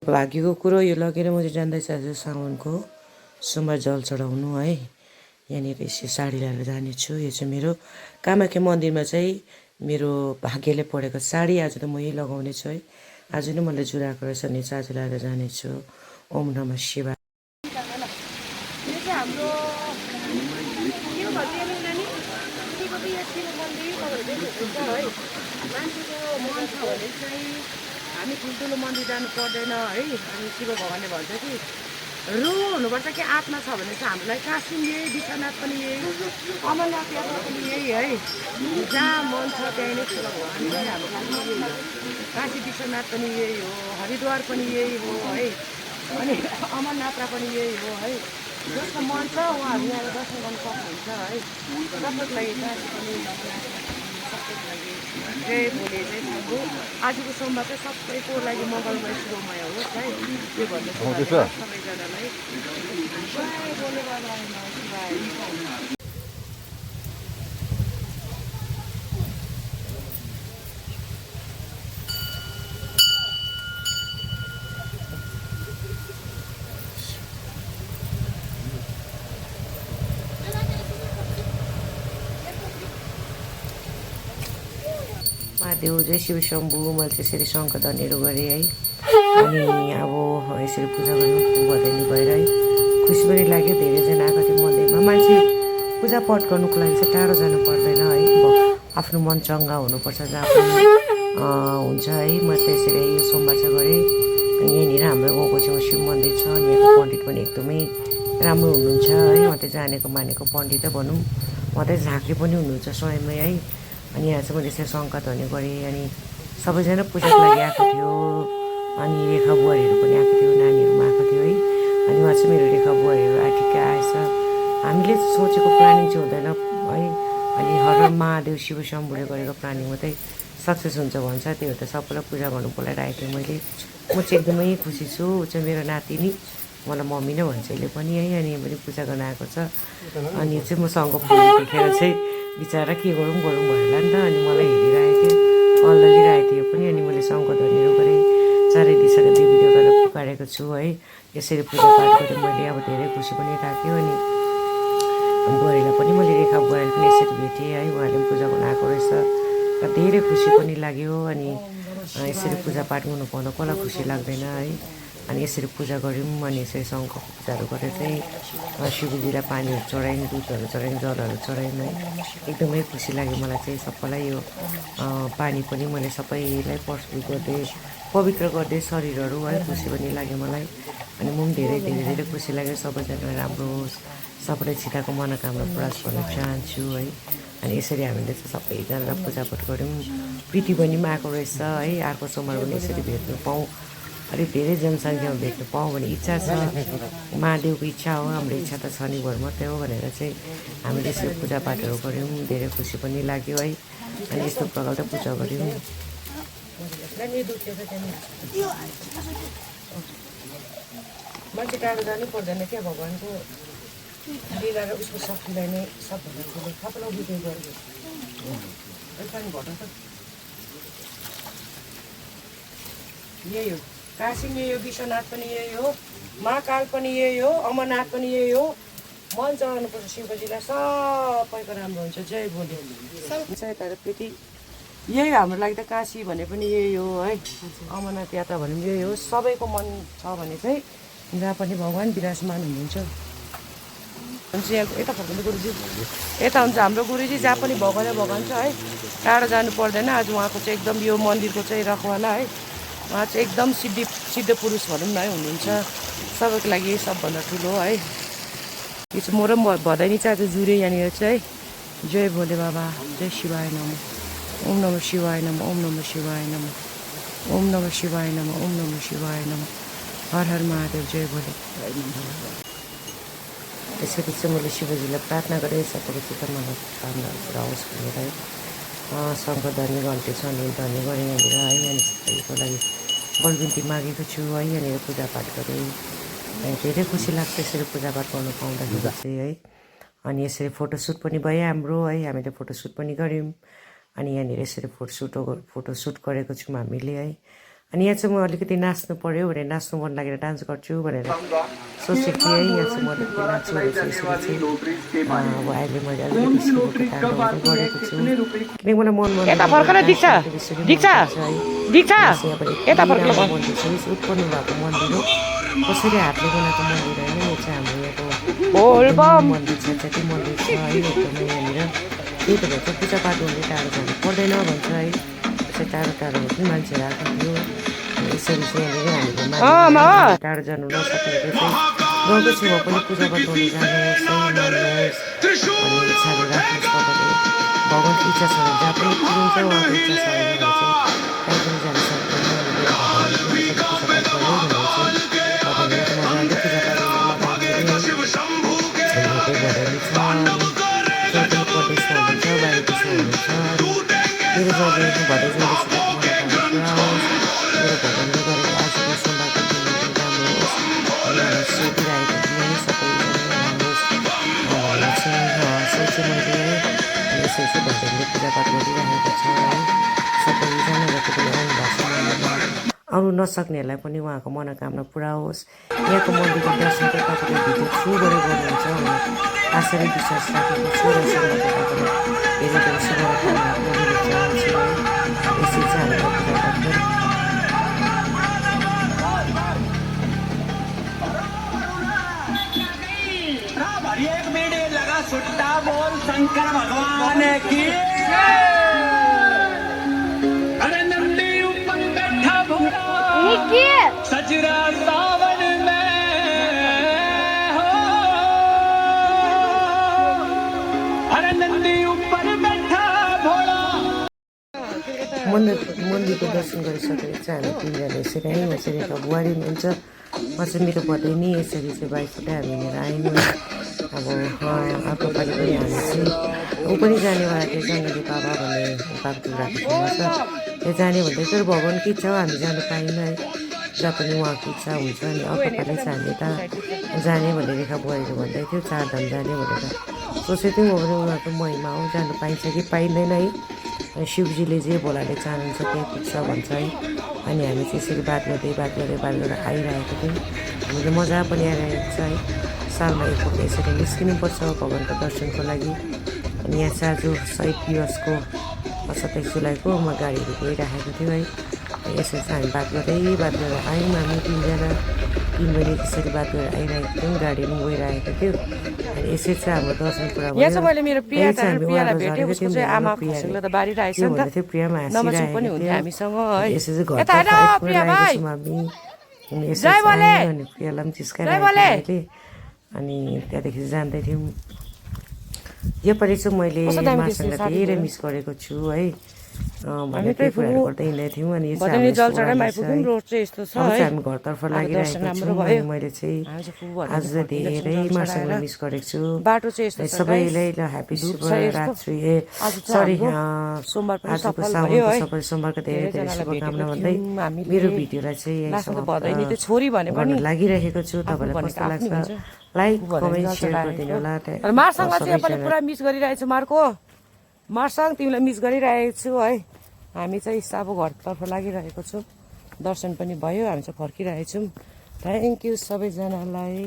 भाग्यको कुरो यो लगेर म चाहिँ जाँदैछु आज साउनको सोमबार जल चढाउनु है। यहाँनिर यसो साडी लगाएर जानेछु। यो चाहिँ मेरो कामाख्या मन्दिरमा चाहिँ मेरो भाग्यले परेको साडी आज त म यही लगाउने छु है। आज नै मैले जुराएको रहेछ नि चाहिँ आज लगाएर जानेछु। ओम नमः शिवाय। हामी ठुल्ठुलो मन्दिर जानु पर्दैन है। अनि शिव भगवान्ले भन्छ कि रु हुनुपर्छ कि आत्मा छ भने चाहिँ हामीलाई काशी यही विश्वनाथ पनि यही अमरनाथ यात्रा पनि यही है। जहाँ मन छ त्यहीँ नै शिव भगवान्ले हाम्रो लागि यही हो। काशी विश्वनाथ पनि यही हो, हरिद्वार पनि यही हो है। अनि अमरनाथ पनि यही हो है। जसको मन छ उहाँहरू यहाँ दर्शन गर्नु सक्नुहुन्छ है। सबैको लागि काशी पनि सबैको लागि जय भोले जय शम्भु। आजको सोमबार चाहिँ सबैको लागि मङ्गलमय शुभमय होस् है। त्यो भन्नु सबैजनालाई जय भोले बाबा नमः शिवाय। महादेव जय शिव शम्भु। मैले त्यसरी शङ्खध्वनिहरू गरेँ है। अनि अब यसरी पूजा गर्नु भदैनी भएर है खुसी पनि लाग्यो। धेरैजना आएको थियो मन्दिरमा। मान्छे पूजा पाठ गर्नुको लागि चाहिँ टाढो जानु पर्दैन है। आफ्नो मन चङ्गा हुनुपर्छ जहाँ पनि हुन्छ है। म त्यसरी यो सोमबार चाहिँ गरेँ। अनि यहाँनिर हाम्रो गाउँको छेउमा शिव मन्दिर छ। अनि यहाँको पण्डित पनि एकदमै राम्रो हुनुहुन्छ है। म चाहिँ जानेको मानेको पण्डित भनौँ। म चाहिँ झाँक्री पनि हुनुहुन्छ स्वयंमै है। अनि यहाँ चाहिँ मैले यसरी शङ्खध्वनि गरेँ। अनि सबैजना पूजाको लागि आएको थियो। अनि रेखा बुहारीहरू पनि आएको थियो, नानीहरू पनि आएको थियो है। अनि उहाँ चाहिँ मेरो रेखा बुहारीहरू आठिकै आएछ। हामीले सोचेको प्लानिङ चाहिँ हुँदैन है। अनि हर महादेव शिव शम्भुले गरेको प्लानिङ मात्रै सक्सेस हुन्छ भन्छ। त्यो त सबैलाई पूजा गर्नु बोलाइरहेको थिएँ मैले। म चाहिँ एकदमै खुसी छु। ऊ चाहिँ मेरो नातिनी, मलाई मम्मी नै भन्छ अहिले पनि है। अनि पनि पूजा गर्न आएको छ। अनि चाहिँ मसँग फुल देखेर चाहिँ बिचरा के गरौँ गरौँ भयो होला नि त। अनि मलाई हेरिरहेको थियो, अल्लालिरहेको थियो पनि। अनि मैले शङ्खध्वनिहरू गरेँ, चारै दिशाका देवी देवतालाई पुकारेको छु है। यसरी पूजापाठ गरेँ मैले। अब धेरै खुसी पनि लाग्यो। अनि बुहारीलाई पनि मैले रेखा बुहारीले पनि यसरी भेटेँ है। उहाँले पनि पूजा गर्न आएको रहेछ र धेरै खुसी पनि लाग्यो। अनि यसरी पूजापाठ गर्नु पाउँदा कसलाई खुसी लाग्दैन है। अनि यसरी पूजा गऱ्यौँ। अनि यसरी शङ्खको पूजाहरू गरेर चाहिँ शिवजीलाई पानीहरू चढायौँ, दुधहरू चढायौँ, जलहरू चढायौँ है। एकदमै खुसी लाग्यो मलाई चाहिँ। सबैलाई यो पानी पनि मैले सबैलाई प्रस्तुत गरिदिएँ, पवित्र गरिदिएँ शरीरहरू है। खुसी पनि लाग्यो मलाई। अनि म पनि धेरै धेरै धेरै खुसी लाग्यो। सबैजना राम्रो होस्, सबैलाई छिटाको मनोकामना पुरा गर्न चाहन्छु है। अनि यसरी हामीले चाहिँ सबैजनालाई पूजापाठ गऱ्यौँ। प्रीति पनि आएको रहेछ है। अर्को सोमबार पनि यसरी भेट्नु पाऊँ, अलिक धेरै जनसङ्ख्यामा भेट्नु पाऊँ भन्ने इच्छा छ। महादेवको इच्छा हो, हाम्रो इच्छा त शनिबार मात्रै हो भनेर चाहिँ हामीले यसरी पूजापाठहरू गऱ्यौँ। धेरै खुसी पनि लाग्यो है। अनि यस्तो प्रकारले पूजा गऱ्यौँ। मान्छे टाढो जानु पर्दैन क्या। भगवान्को लीला र उसको शक्तिलाई नै सबभन्दा ठुलो सबैलाई बुझ्नु गर्यो। यही हो, काशी पनि यही हो, विश्वनाथ पनि यही हो, महाकाल पनि यही हो, अमरनाथ पनि यही हो। मन चढाउनुपर्छ शिवजीलाई, सबैको राम्रो हुन्छ। जय भोले। तर प्रीति यही हाम्रो लागि त काशी भने पनि यही हो है। अमरनाथ यात्रा भने पनि यही हो। सबैको मन छ भने चाहिँ जहाँ पनि भगवान् विराजमान हुनुहुन्छ। यता फर्किनु गुरुजी, यता हुन्छ हाम्रो गुरुजी। जहाँ पनि भगवान् छ है। टाढो जानु पर्दैन। आज उहाँको चाहिँ एकदम यो मन्दिरको चाहिँ रखवाला है। उहाँ चाहिँ एकदम सिद्ध पुरुष भनौँ न है हुनुहुन्छ। सबैको लागि सबभन्दा ठुलो है। यो चाहिँ म र भदैनी चाहिँ आज जुरे यहाँनिर चाहिँ है। जय भोले बाबा, जय शिवाय नमः, ओम नमः शिवाय नमः, ओम नमः शिवाय नमः, ओम नमः शिवाय नमः, ओम नमः शिवाय नमः। हर हर महादेव, जय भोले। त्यसरी चाहिँ मैले शिवजीलाई प्रार्थना गरेँ सबैको चित्त मनोकामना पुरा होस् भनेर है। शङ्खध्वनि घन्टी छ नि ध्वनि गरेँ यहाँनिर है। अनि सबैको लागि बलबिन्ती मागेको छु है। यहाँनिर पूजापाठ गरेँ। धेरै खुसी लाग्छ यसरी पूजापाठ गर्नु पाउँदाखेरि चाहिँ है। अनि यसरी फोटोसुट पनि भयो हाम्रो है। हामीले फोटोसुट पनि गऱ्यौँ। अनि यहाँनिर यसरी फोटोसुट गरेको छौँ हामीले है। अनि यहाँ चाहिँ म अलिकति नाच्नु पऱ्यो भनेर नाच्नु मन लागेर डान्स गर्छु भनेर सोचेको थिएँ है। यहाँ चाहिँ म अलिकति नाच्छु भनेर चाहिँ यसरी चाहिँ अब अहिले मैले अलिकति सिकेको कामहरू गरेको छु किनकि मलाई मन यता फर्कन दीक्षा दीक्षा दीक्षा यता फर्कन मन्दिर छ उत्पन्न भएको मन्दिर हो कसरी हातले बनाएको मन्दिर होइन यो चाहिँ हाम्रो यहाँको मन्दिर छ जति मन्दिर छ है एकदमै यहाँनिर त्यही त भएर चाहिँ पूजापाठ गर्ने टाढो जानु पर्दैन भन्छ है यसरी टाढो टाढो पनि मान्छेहरू आएको थियो यसरी चाहिँ यहाँनिर हामीले टाढो जानु नसकेको चाहिँ गाउँको छेउमा पनि पूजापाठ गर्नु जानुहोस् है मान्नुहोस् भन्ने इच्छाहरू राख्नुहोस् तपाईँले भगवान्को इच्छा छ भने जहाँ पनि पुगिन्छ उहाँको इच्छा छ भने चाहिँ कहीँ पनि जानु सक्दैन अनि पूजापाठ गर्यो भनेर चाहिँ तपाईँले मजाले पूजापाठ गर्नु प्रदेशमा हुनुहुन्छ बाहिर देशमा हुनुहुन्छ मेरो जहिले भदै जाँदैछु मेरो भजनले गरेर आजको सोमबारको दिन राम्रो होस् अनि सोधिरहेको दिन सबैजना राम्रोस् भनेर चाहिँ सोचे मैले है यसरी चाहिँ भजनले पूजापाठ गरिरहेको छ है सबैजना जति पनि आउनु भएको छ आउनु नसक्नेहरूलाई पनि उहाँको मनोकामना पुरा होस् यहाँको मन्दिरको दर्शन चाहिँ तपाईँले भिडियो थ्रुबाट गर्नुहुन्छ भने आशा र विश्वास राखेको छु र तपाईँले धेरै धेरै शुभकामनाहरू गरिदिन चाहन्छु है यसरी चाहिँ हामीले पूजापाठ गरौँ। शंकर भगवान की अरे नंदी ऊपर बैठा भोला सजरा सावन में हो अरे नंदी ऊपर बैठा भोला मन्दिरको दर्शन गरिसकेर चाहिँ हामी तिनजना यसरी है यसरी यता बुहारी हुनुहुन्छ म चाहिँ मेरो भदै नि यसरी चाहिँ बाइकबाटै हामी हिँडेर आयौँ अब अर्को पालि पनि हामी चाहिँ ऊ पनि जानेवाला थियो जङ्गली बाबा भन्ने बागडुग्राको ठाउँमा छ त्यो जाने भन्दै तर भगवान्को इच्छा हो हामी जानु पाएन है जहाँ पनि उहाँको इच्छा हुन्छ अनि अर्को पालि चाहिँ हामी त जाने भनेर रेखा बुहारीले भन्दै थियो चारधाम जाने भनेर सोचेको थियौँ भने उहाँको महिमा हो जानु पाइन्छ कि पाइँदैन है शिवजीले जे भोलाले चाहनुहुन्छ त्यही पुग्छ भन्छ है अनि हामी चाहिँ यसरी बात गरेर आइरहेको थियौँ हामीले मजा पनि आइरहेको छ है सालमा एकपल्ट यसरी निस्किनुपर्छ भगवान्को दर्शनको लागि अनि यहाँ चाहिँ आज शहीद दिवसको 27 जुलाईको म गाडीहरू गइराखेको थियो है यसरी चाहिँ हामी बात गरेर आयौँ हामी तिनजना 3 बजे त्यसरी बात गरेर आइरहेको थियौँ गाडी पनि गइरहेको थियो अनि यसरी चाहिँ हाम्रो दर्शन पुरा भयो। यहाँ चाहिँ मैले मेरो प्रियालाई भेटेँ उसको चाहिँ आमा खसीले त बारी रहेछ नि त प्रियामा नमस्ते पनि हुन्थ्यो हामीसँग है यसरी घर यता हेर प्रिया भाइ जय बोले अनि प्रियालाई पनि चिस्काइरहेको अनि त्यहाँदेखि जाँदै थियौँ योपालि चाहिँ मैले मासँग धेरै मिस गरेको छु है भन्ने त्यही कुराहरू गर्दै हिँड्दै थियौँ अनि हामी घरतर्फ लागिरहेको छु मैले चाहिँ आज धेरै मासँग मिस गरेको छु सबैलाई ह्याप्पी शिवरात्रि सरी आजको साउनको सोमबारको धेरै धेरै शुभकामना भन्दै मेरो भिडियोलाई चाहिँ छोरी भने पनि लागिरहेको छु तपाईँलाई कस्तो लाग्छ लाइक कमेन्ट सेयर गरिदिनु होला मार्साङलाई चाहिँ योपालि पुरा मिस गरिरहेको छु मार्साङ तिमीलाई मिस गरिरहेको छु है हामी चाहिँ अब घरतर्फ लागिरहेको छौँ दर्शन पनि भयो हामी चाहिँ फर्किरहेछौँ थ्याङ्क यू सबैजनालाई।